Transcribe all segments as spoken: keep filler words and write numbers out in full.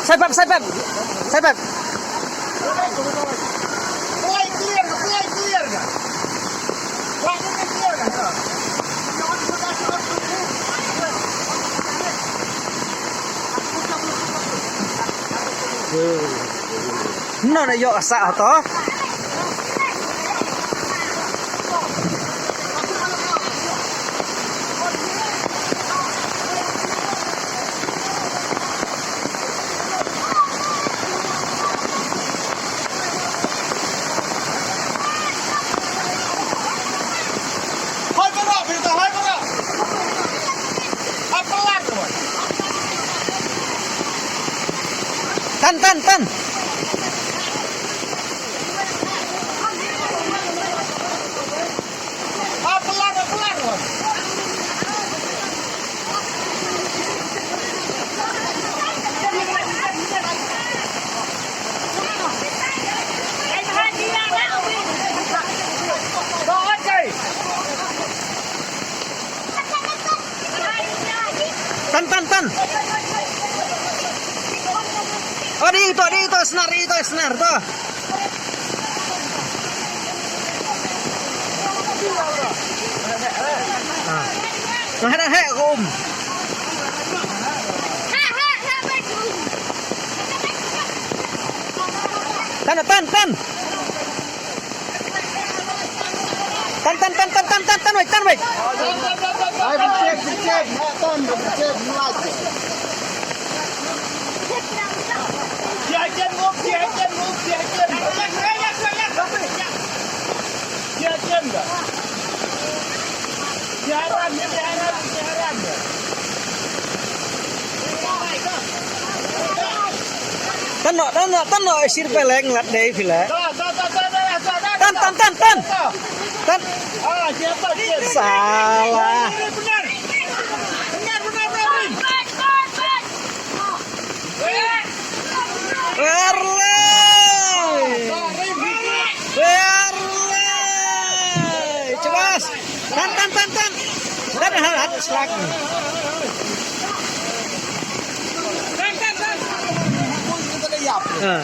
Sai pep, sai pep. Sai pep. None ïoh sa to. Tan, tan, tan. Tan, tan, tan. Oh, di to, di to, senar, di to, senar to. Ah. Nah, nah, heh, aku um. Tan, tan, tan. Tan, tan, tan, wait, tan, wait. Ai, bencet, bencet, nak tan, bencet, mulai. Dia ajan, Muk, dia ajan, Muk, dia ajan. Dia ajan dah. Dia ajan, dia ajan, dia ajan dah. Tan noh, tan noh, tan noh, sir peleng lat dei phi la. Tan, tan, tan, tan. Tan. Salah. Erlei. Erlei. Cebas. Tan, tan, tan, tan. Tan, ha, ha, slak. Tan, tan, tan. Ha.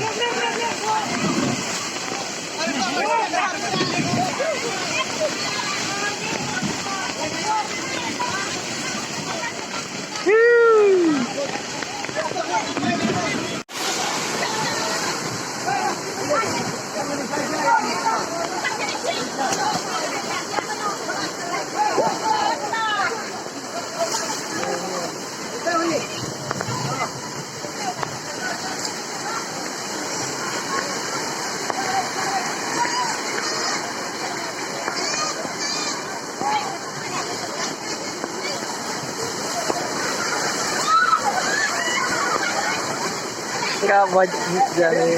Ka baj jani.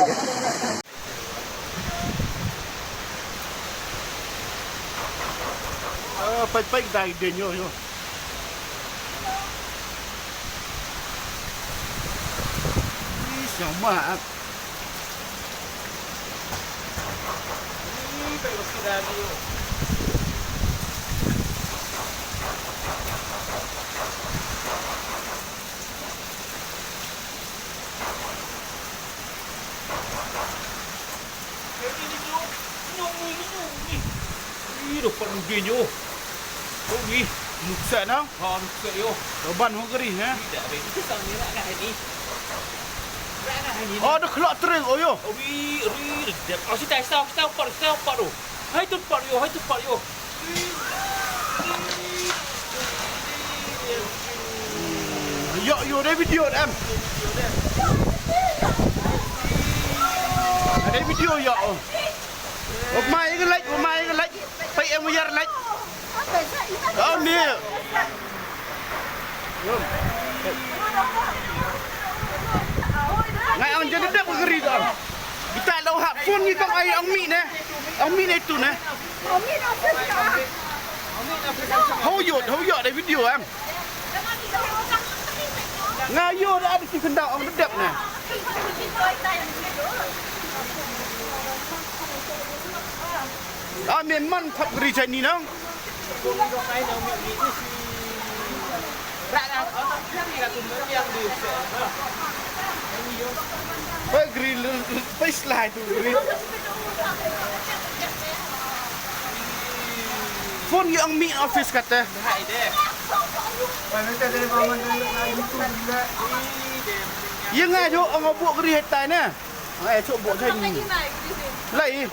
Ah, pait pait dai de nyo nyo. Ih, siang ma. Ih, pait pait dai de nyo. Ih, daptar mudin yo. Oh, ih, nuksa nang. Ha, nuksa yo. Laban mo kari, ha? Tidak, be. Itu sang ni rak ngah ni. Rak ngah ni. Oh, dah kelak tering, oh yo. Oh, ih, ih, dep. Oh, sita, sita, sita, empat, sita, empat tu. Hai tu empat yo, hai tu empat yo. Yo, yo, dei video em. Dei video yo. Oh mai, ïa ka light, oh mai, ïa ka light. Pai em ïar light. Oh ni. Ngai ong jadi dep ka ri tu. Kita lo hap phone ni tong ai ong mi ne. Ong mi ne tu ne. Ho yo, ho yo dei video em. Nga ïoh da ki khyndai ong dep ne. A me man thap gri chai ni nong. Poi gri poi slide tu gri. Phone ïoh ang mi office kata. Ïa ngai tu ang buh gri hetai ne. Ai tu buh chai ni. Lai.